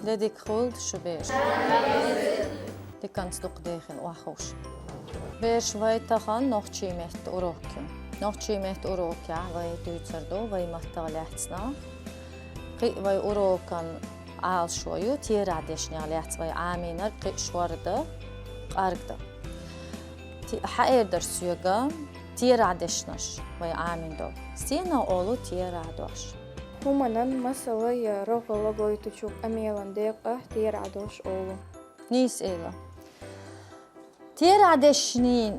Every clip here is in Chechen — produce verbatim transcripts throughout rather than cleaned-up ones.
Де дика хуьлда шу, бераш. Диканца дукха дехина охьахууш. Бераш, вай тахан нохчийн меттан урок ю. Нохчийн меттан урокехь вай дуьйцур ду вай маттах лаьцнах. Кхин а вай урокан Ӏалашо ю, терахьдешнех лаьцна вай Ӏамийнарг кхин а шордан, кӀаргдан. Ти-, хьаэр дара соьга, терахьдешнаш вай Ӏамийна долу. Стенах олу терахьдош? ХӀуманан масала я рогӀала гойтучу къамелан декъа терахьдош олу. Нийса элира. Терахьдешнийн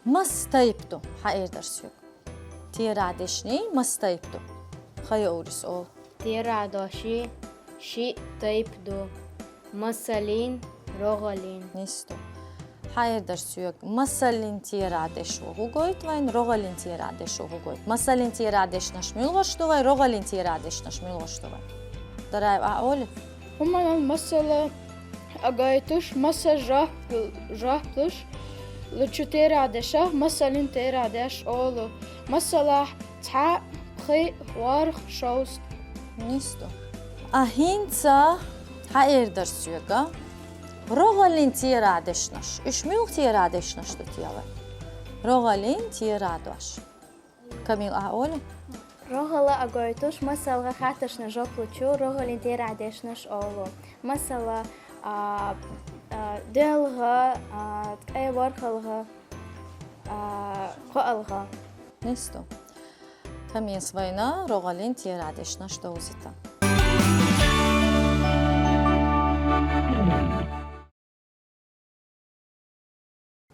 маса тайпа ду, хьаэр дара соьга. Терахьдешнийн маса тайпа ду. Хьаэр дара соьга. Терахьдошийн шиъ тайпа ду. Масаллин, рогӀаллин. Нийса ду. Хьаэр дара соьга, масаллин терахьдешо хӀу гойту вайна, рогӀаллин терахьдешо хӀу гойту? Масаллин терахьдешнаш муьлхарш ду вай, рогӀаллин терахьдешнаш муьлхарш ду вай? Дараев, ахь олий? ХӀуманан масала а гойтуш, маса жоп, жоп луш, лучу терахьдешах масаллин терахьдеш олу. Масала, цхьаъ, пхиъ, ворхӀ, шовзткъа. Нийса ду. А хӀинца хьаэр дара соьга, рогӀаллин терахьдешнаш, уьш муьлха терахьдешнаш ду те вай? РогӀаллин терахьдош. Камил, ахь олий? РогӀала а гойтуш, масалгӀа хаттаршна жоп лучу рогӀаллин терахьдешнаш олу. Масала, а, а, доьлгӀа, а, ткъе ворхӀалгӀа, а, кхоалгӀа. Нийса ду. Камилас вайна рогӀаллин терахьдешнаш довзийтина.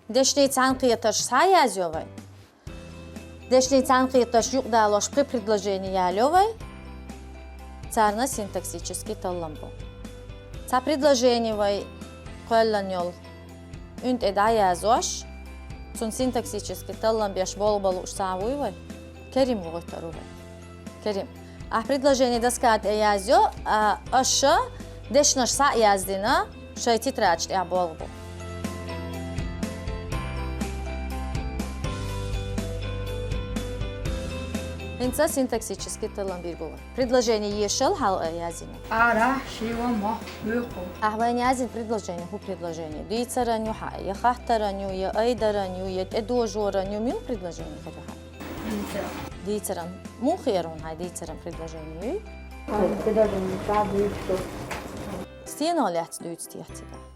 Дешнийн цхьаьнакхетарш схьаязйо вай. Дешнийн цхьаьнакхетарш юкъадалош пхи предложени ялайо вай. Царна синтаксически таллам бу. Цхьа предложени вай кхоьллина йолу, уьнан тӀе дӀаязйош, цунна синтаксически таллам беш болх бан лууш цхьа а вуй вай? Керим вугӀуьйтур ву вай. Керим, ахь предложени доска тӀе язйо, а, аша дешнаш схьа а яздина, шайн тетрадаш тӀехь болх бу. ХӀинца синтаксически таллам бийр бу вай. Предложени ешал хьала а язйина. Арахь шийла мохк хьоькху. Ахь вайна язйина предложени, хӀун предложени? Дийцаран ю хьан, я хаттаран ю, я айдаран ю, я тӀедожоран ю, муьлха предложени хир ю хьан? Дийцаран. Дийцаран. Муха хир ву хьан дийцаран предложени? Предложени цхьа дуьйцу. Стенах лаьцна дуьйцу техьа цигахь?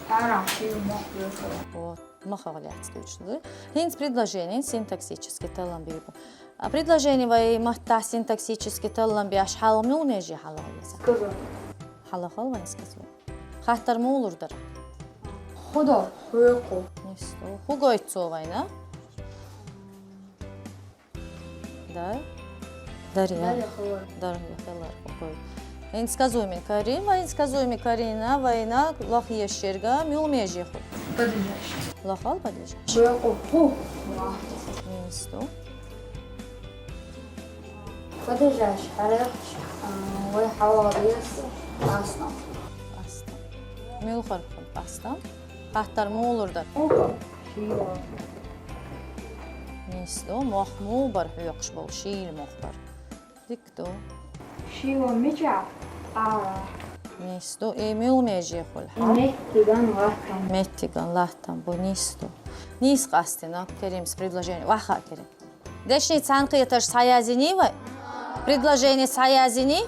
Арахь шийла мохк хьоькху. Вот, мохк лаьцна дуьйцу. ХӀинца предложенин синтаксически таллам бийр бу. А предложени вай маттахь синтаксически таллам беш хьалха муьлха меже хьалха еза? Сказуем. Хьалха вайн сказуем. Хаттар муха лур дара? ХӀун до? Хьоькху. Нийса ду. ХӀун гойту цо вайна? Дар? Дарья. Дарья хилар. Дарья хилар хӀу гойту. ХӀинца сказуемин Карина, вайн сказуемин Карина вайна лаха езаш ерг муьлха меже хуьлу? Подлежащее. Лахал подлежащее. Хьоькху хӀу. Нийса ду. Подлежащее хьалхарчу, а, вай хьалха еза къастам. Къастам. Муьлхарг хуьлу къастам? Хаттар муха лур дара? Муха? Шийла. Нийса ду, мохк муха бара хьоькхуш болу, шийла мохк бара. Дика ду. Шийла мичахь? Ара. Нийса ду, и муьлха меже хуьлу хьан? Меттиган латтам. Меттиган латтам бу, нийса ду. Нийса къастийна Керимас предложени. Ваха, Керим. Дешнийн цхьаьнакхетарш схьаязйиний вай? Предложени схьаязйиний?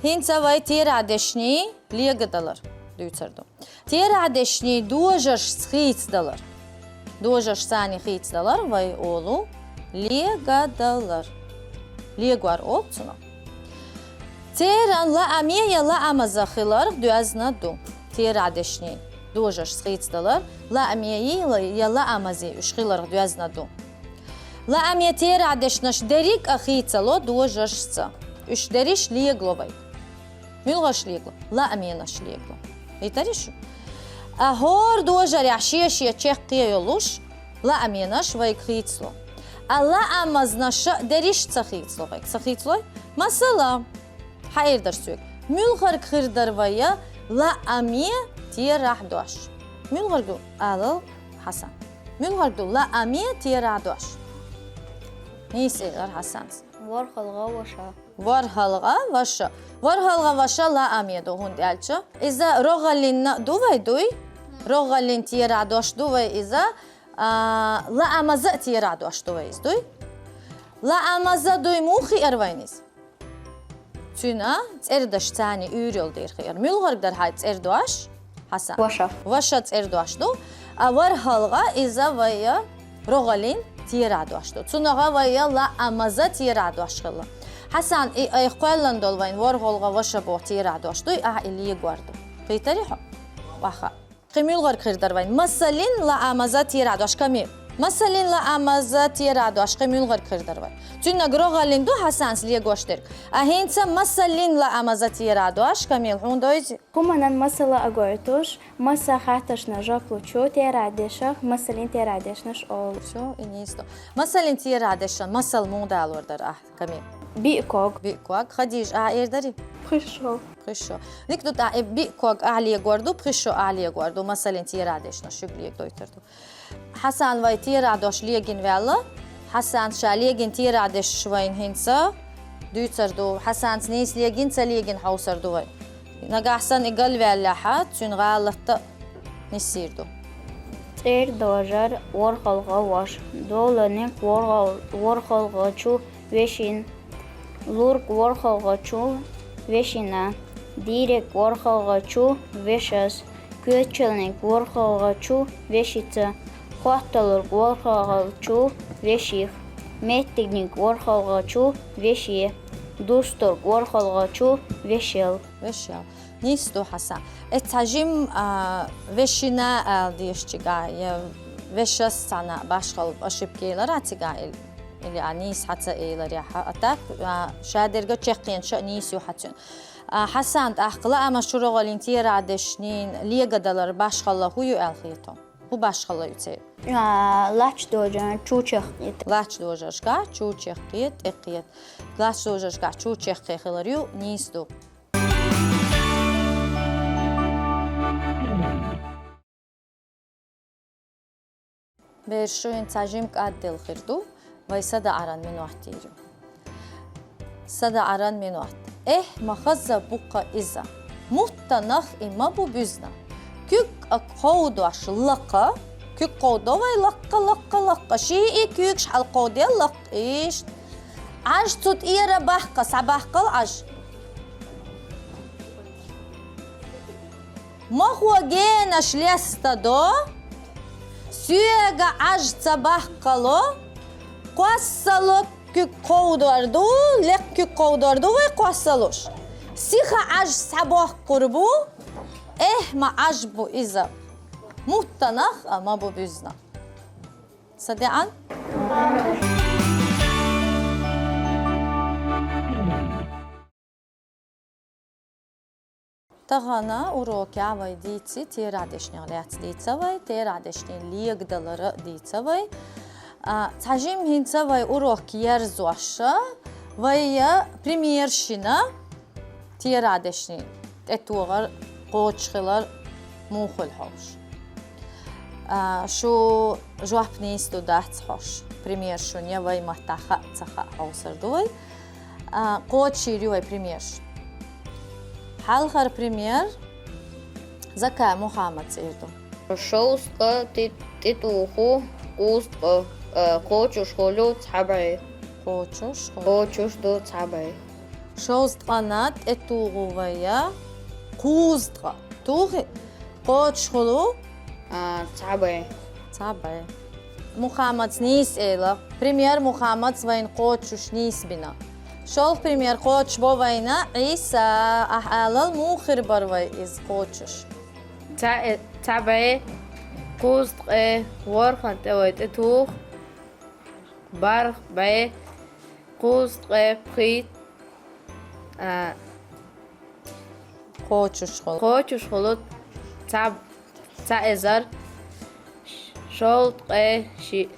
ХӀинца вай терахьдешнийн легадалар дуьйцур ду. Терахьдешнийн дожаршца хийцадалар. Дожаршца хийцадалар вай олу легадалар. Легор олу цунах. Церан лааме я лаамаза хиларх доьзна ду. Терахьдешнийн дожаршца хийцадалар, лааме я лаамаза уьш хиларх доьзна ду. Лааме терахьдешнаш дерриг а хийцало дожаршца. Уьш дерриш легало вай. Муьлхарш легало? Лааменаш легало. Витарий шу? А хӀора дожарехь шен-шен чекх йолуш, лааменаш вайга хийцало. А лаамазнаша дерриш ца хийцало вайга. Ца хийцалой? Масала, хьаэр дара соьга, муьлхарг хир дара вай лааме терахьдош? Муьлхарг ду, алал, Хьасан. Муьлхарг ду лааме терахьдош? Нийса элира Хьасанас. ВорхӀалгӀа ваша. ВорхӀалгӀа ваша. ВорхӀалгӀа ваша лааме ду, хӀунда аьлча иза рогӀаллина ду вай, дуй? РогӀаллин терахьдош ду вай иза, а, лаамаза а терахьдош ду вай иза, дуй? Лаамаза дуй, муха хиира вайна иза? Цуьнан цӀердаш царна уьйр йолу дийр хиира. Муьлхарг дара хьан цӀердош, Хьасан? Ваша. Ваша цӀердош ду, а ворхӀалгӀа иза вай рогӀаллин терахьдош ду. Цунах вай лаамаза терахьдош хилла. Хьасан, и айхьа кхоьллина долу вайн ворхӀалгӀа ваша боху терахьдош дуй, ахьа и легор ду. Кхийтарий хьо? Ваха. Кхин муьлхарг хир дара вайн. Масаллин лаамаза терахьдош, Камил. Масаллин лаамаза терахьдош, кхин муьлхарг хир дара вайн. Цуьнан рогӀаллин ду Хьасанца легош дерг. А хӀинца масаллин лаамаза терахьдош, Камил, хьуна дойзи? Хьуманан масала а гойтуш, маса хаттаршна жоп лучу терахьдешах масаллин терахьдешнаш олу. Всё, и нийса ду. Масаллин терахьдешан масал муха далор дара ахь? Камил. Биъ ког. Биъ ког. Хадижа, ахьа эр дарий? Пхи шо. Пхи шо. Дика ду, тӀаккха и биъ ког ахьа легор ду, пхи шо ахьа легор ду, масаллин терахьдешнаш шуьга легадойтур ду. Хьасан, вай терахьдош легина ваьлла. Хьасан, ша легина терахьдешнаш вайна хӀинца дуьйцур ду. Хьасанца нийса легина, ца легина хьовсур ду вай. Нагахь санна и галваьллехь, цуьнан гӀалат а нисйийр ду. ЦӀердожар ворхӀалгӀа ваша, доланиг ворхӀал-, ворхӀалгӀачу вешин, лург ворхӀалгӀачу вешина, дийриг ворхӀалгӀачу вешас, коьчалниг ворхӀалгӀачу вешица, хотталург ворхӀалгӀачу веших, меттигниг ворхӀалгӀачу веше, дустург ворхӀалгӀачу вешел. Вешел. Нийса ду, Хьасан. Эццхьа жим, а, вешина ала дезачигахь, я вешас цхьана башхала ошибка елара цигахь или, или а нийса хьа ца эларехь. А так, а, шадерга чекхъенаш а нийса ю хьа цуьнан. А, Хьасан, тӀаккха лаамаза чу рогӀаллин терахьдешнийн легадалар башхала хӀун ю аьлла хета? ХӀун башхала ю церан? А, лач дожарна чу чекхъета. Лач дожаршкахь чу чекхъе, тӀекхета. Лач дожаршкахь чу чекхъе хилар ю, нийса ду. Бераш, шу хӀинца жимма кӀадделла хир ду, вай садаӀаран минот йийр ю. СадаӀаран минот. Эхь, ма хаза бу-кха иза. Муттанах и ма бу буьзна. Куьг а кховдош лакха, куьг кховдо вай лакха, лакха, лакха. Ший и куьйгаш хьалкховдаелла лакха иштта. Ӏаж цу тӀера баккха, схьабаккхал Ӏаж. Мохо генаш лестадо, соьга Ӏаж ца баккхало, кхоссало куьг кховдор ду, лекха куьг кховдор ду вай кхоссалуш. Сиха Ӏаж схьабоккхур бу, эхь, ма Ӏаж бу иза. Муттанах а ма бу буьзна. Са деана? Тахана урокехь вай дийци, терахьдешнех лаьцна дийца вай, терахьдешнийн легадалар а дийца вай. А, цхьа жимма хӀинца вай урок ерзош, вай примерш йина, терахьдешнийн тӀетохар, кхочушхилар муха хуьлу хьовсуш. А, шу жоп нийса ду, дац хьовсуш. Пример шуна я вай маттахь хаьа, ца хаьа хьовсур ду вай. А, кхочушйийр ю вай примерш. Хьалхара пример Закай Мухаммад цӀийр ду. Шовзткъа тӀе-, тӀетуху, кхузткъа, а, кхочушхуьлу цхьа бӀе. Кхочушхуьлу. Кхочуш ду цхьа бӀе. Шовзткъана тӀетуху вай кхузткъа. Тухи? Кхочушхуьлу? А, цхьа бӀе. Цхьа бӀе. Мухаммадс нийса элира. Пример Мухаммадс вайна кхочуш нийса бина. ШолгӀа пример кхочушбо вайна Ӏийса. Ахь алал, муха хир бара вай иза кхочуш? Цхьа э-, цхьа бӀе, кхузткъе, ворхӀанна тӀе вай тӀетуху, бархӀ бӀе, кхузткъе, пхийтта, а, кхочушхуьлу. Кхочушхуьлу цхьа, цхьа эзар шовзткъе шиъ.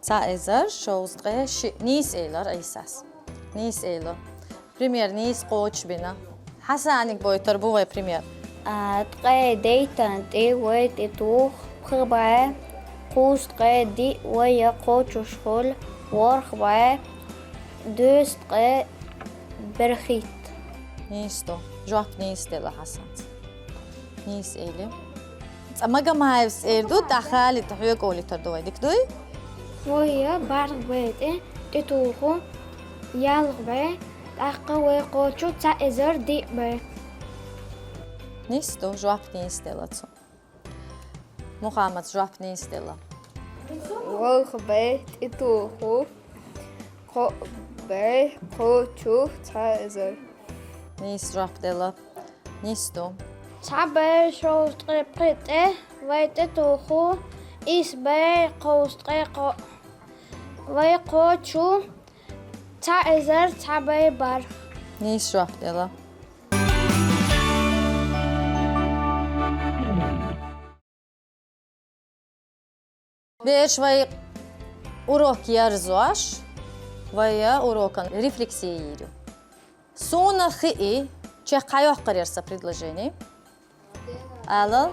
Цхьа эзар шовзткъе шиъ. Нийса элира Ӏийсас. Нийса элира. Пример нийса кхочушбина. Хьасаниг бойтур бу вай пример. А, ткъе дейтанна тӀе вай тӀетуху, пхи бӀе, кхузткъе диъ вай кхочушхуьлу, ворхӀ бӀе, доьзткъе, берхӀитта. Нийса ду. Жоп нийса делла Хьасанца. Нийса элира. ЦӀа Магомаевс эр ду, тӀаккха Халид хьоьга олийтар ду вай. Дика дуй? Вай бархӀ бӀай тӀе тӀетуху ялх бӀай, тӀаккха вай кхочу цхьа эзар диъ бӀай. Нийса ду, жоп нийса делла цо. Мухаммад, жоп нийса делла. ВорхӀ бӀай тӀетуху кхоъ бӀай, кхочу цхьа эзар. Нийса жоп делла. Нийса ду. Цхьа бӀай шовзткъе пхийтта тӀе вай тӀетуху ис бӀай кхузткъе кхоъ. Вай кхочу цхьа эзар цхьа бӀай бархӀ. Нийса жоп делла. Бераш, вай урок ерзош, вай урокан рефлексия йийр ю. Суна хии, чехка хьайоаккхар яр са предложени. Алал.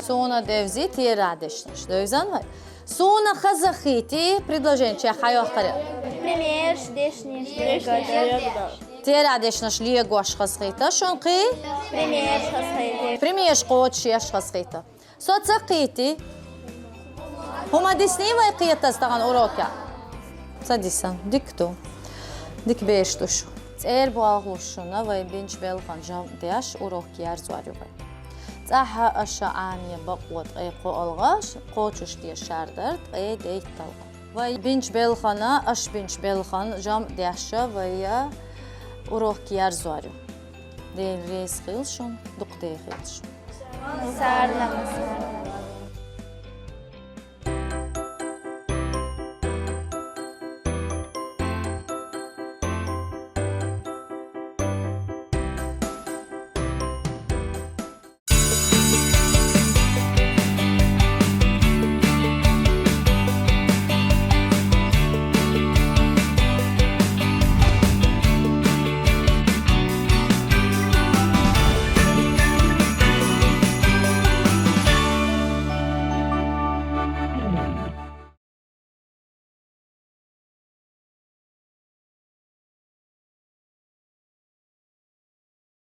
Суна девзи терахьдешнаш. Девзан вай? Суна хазахийти предложени чехка хьайоаккхар яр. Примераш, дешнеш. Терахьдешнаш легош хазахийта шун кхы? Примераш хазахийта. Примераш кхочушъеш хазахийта. Со ца кхийти. ХӀума дисний вай кхетаз тахан урокехь? Ца дисан. Дика ду. Дика бераш ду шу. ЦӀера болх луш шуна вай бинчу белхан жамӀ деш урок ерзор ю вай. ЦӀахь аша Ӏамийна бакъо ткъе кхоалгӀа, кхочушдеш шардар ткъе дейтталгӀа. Вай бинчу белхана, аша бинчу белхан жамӀ деш вай урок ерзор ю. Дела реза хила шун, дукха дехийла шун. Сарнамас.